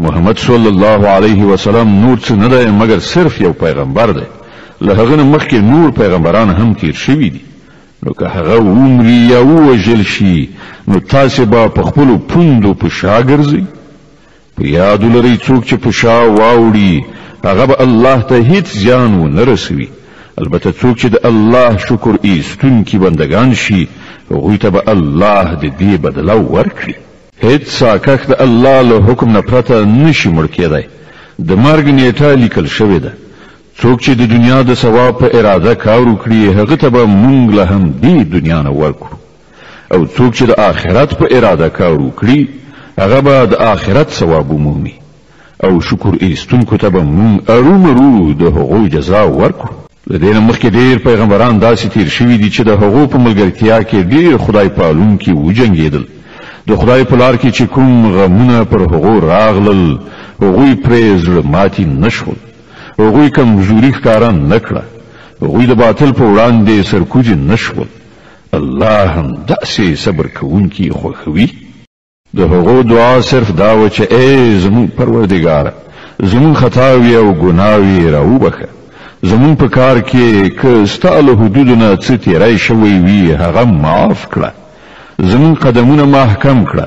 محمد صلی الله علیه وسلم نور څه نه دی مګر صرف یو پیغمبر دی. له هغه نه مخکې نور پیغمبران هم تیر شوي دي. نو که هغه ومري یا ووژل شي نو تاسې به په خپلو پوندو په شا ګرځئ. په یاد ولرئ څوک چې په شا واوړي هغه به الله ته هیڅ زیان ونه رسوي. البته څوک چې د الله شکر ایستونکي بندګان شي هغوی ته به الله د دې بدله ورکړي. هیڅ ساکښ د الله له حکم نه پرته نشي مړ کېدای. د مرګ نیټه لیکل شوې ده. څوک چې د دنیا د ثواب په اراده کار وکړي هغه ته به مونږ له همدې دنیا نه ورکړو، او څوک چې د آخرت په اراده کار وکړي هغه به د آخرت ثواب ومومي، او شکر ایستونکو ته به مونږ ارومرو د هغو جزا ورکړو. له دې نه مخکې ډېر پیغمبران داسې تیر شوي دي چې د هغو په ملګرتیا کې ډېر خدای پالونکي وجنګېدل. د خدای په لار کې چې کوم غمونه پر هغو راغلل هغوی پرې زړه ماتي نه شول، هغوی کمزوري ښکاره نه کړه، هغوی د باطل په وړاندې سرکوزي نه شول. الله هم داسې صبر کوونکي خوښوي. د هغو دعا صرف دا وه چې ای زموږ پروردګاره، زموږ خطاوې او ګناوې راوبخښه، زموږ په کار کې که ستا له حدودو نه څه تیری شوی وي هغه معاف کړه، زموږ قدمونه محکم کړه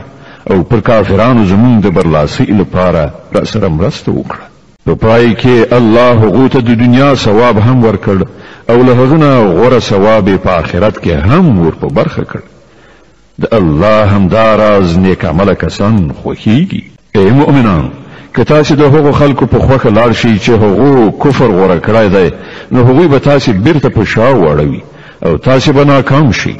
او پر کافرانو زموږ د برلاسۍ لپاره راسره مرسته وکړه. په پای کې الله هغو ته د دنیا ثواب هم ورکړ او له هغه نه غوره ثواب یې په آخرت کې هم ور په برخه کړ. د الله همدا راز نیک عمله کسان خوښیږي. ای مؤمنانو، که تاسې د هغو خلکو په خوښه لاړ شئ چې هغو کفر غوره کړی دی نو هغوی به تاسې بیرته په شا واړوي او تاسې به ناکام شئ.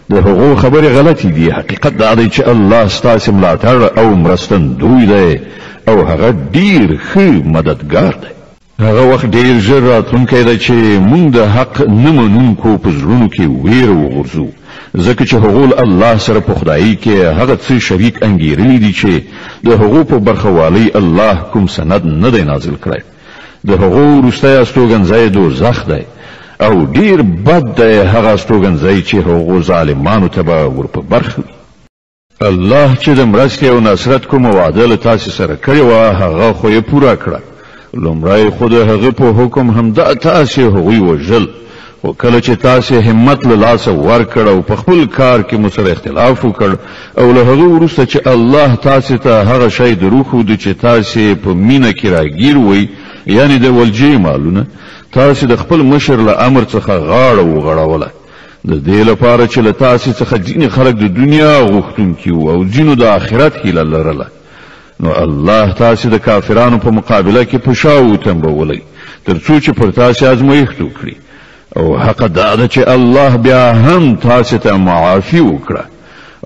د هغو خبرې غلطې دي. حقیقت دا دی چې الله ستاسې ملاتړ او مرستندوی دی او هغه ډیر ښه مددګار دی. هغه وخت ډیر ژر راتلونکی دی چې مونږ د حق نه منونکو په زړونو کې ویره وغورځو، ځکه چې هغو له الله سره په خدایۍ کې هغه څه شریک انګیرلي دي چې د هغو په برخوالۍ الله کوم سند نه دی نازل کړی. د هغو وروستی استوګنځی دوزخ دی او ډیر بد دی هغه استوګنځی چې هغو ظالمانو ته به ور په برخه وي. الله چې د مرستې او نصرت کومه وعده له تاسې سره کړې وه هغه خو یې پوره کړه. لومړی خو د هغه په حکم همدا تاسې هغوی وژل، خو کله چې تاسې همت له لاسه ورکړ او په خپل کار کې مو سره اختلاف وکړ او له هغه وروسته چې الله تاسې ته هغه شی دروښود چې تاسې په مینه کې راګیر وئ، یعنې د ولجې مالونه، تاسې د خپل مشر له امر څخه غاړه وغړوله، د دې لپاره چې له تاسې څخه ځینې خلک د دنیا غوښتونکي وو او ځینو د آخرت هیله لرله. نو الله تاسې د کافرانو په مقابله کې په شا وتمبولئ تر څو چې پر تاسې ازمایښت وکړي، او حق دا ده چې الله بیا هم تاسې ته معافي وکړه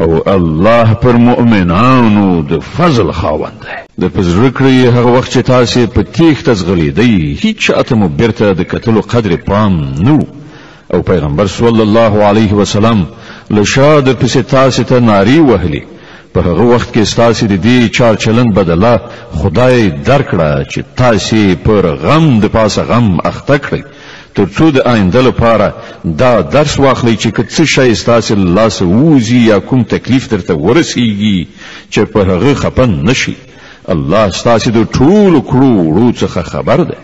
او الله پر مؤمنانو د فضل خاوند دی. د په زړه کړئ هغه وخت چې تاسې په تیښته ځغلېدئ هیچا ته مو بیرته د کتلو قدر پام نه و، او پیغمبر صلی الله علیه وسلم له شا درپسې تاسې ته نارې وهلې. په هغه وخت کې ستاسې د دې چار چلند بدله خدای درکړه چې تاسې پر غم د پاسه غم اخته کړئ، تر څو د آینده لپاره دا درس واخلئ چې که څه شی ستاسې له لاسه ووځي یا کوم تکلیف درته ورسیږي چې په هغه خپه نه شئ. الله ستاسې د ټولو کړو وړو څخه خبر دی.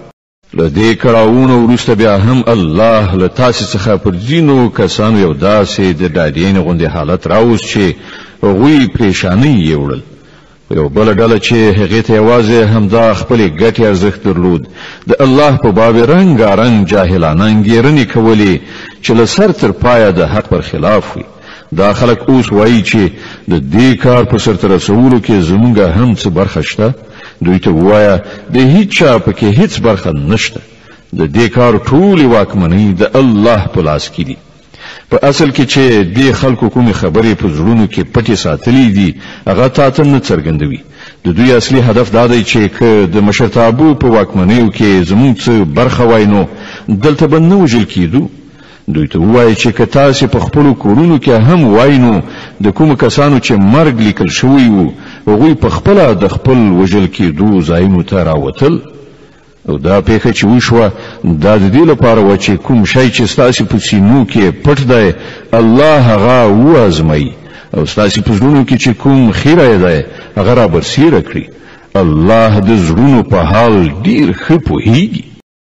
له دې کړاوونو وروسته بیا هم الله له تاسې څخه پر ځینو کسانو یو داسې د ډاډینې غوندې حالت راوست چې هغوی پریشانۍ یې وړل. یو بله ډله چې هغې ته یوازې همدا خپلې ګټې ارزښت درلود د الله په باب رنګارنګ جاهلانه انګېرنې کولې چې له سر تر پایه د حق پر خلاف وي. دا خلک اوس وایي چې د دې کار په سرته رسولو کې زمونږ هم څه برخه شته. دوی ته ووایه د هیچا پکې هیڅ برخه نشته. د دې کار ټولې واکمنۍ د الله په لاس کې دي. په اصل کې چې دې خلکو کومې خبرې په زړونو کې پټې ساتلې دي هغه تا ته نه څرګندوي. د دوی اصلي هدف دا دی چې که د مشرتابو په واکمنیو کې زموږ څه برخه وای نو دلته به نه وژل کېدو. دوی ته ووایه چې که تاسې په خپلو کورونو کې هم وای نو د کومو کسانو چې مرګ لیکل شوی وو هغوی په خپله د خپل وژل کېدو ځایونو ته راوتل. او دا پیښه چې وشوه دا د دې لپاره وه چې کوم شی چې ستاسې په سینو کې پټ دی الله هغه وازمایي او ستاسې په زړونو کې چې کوم خیری دی هغه را برسېره کړي، الله د زړونو په حال ډیر ښه پوهیږي.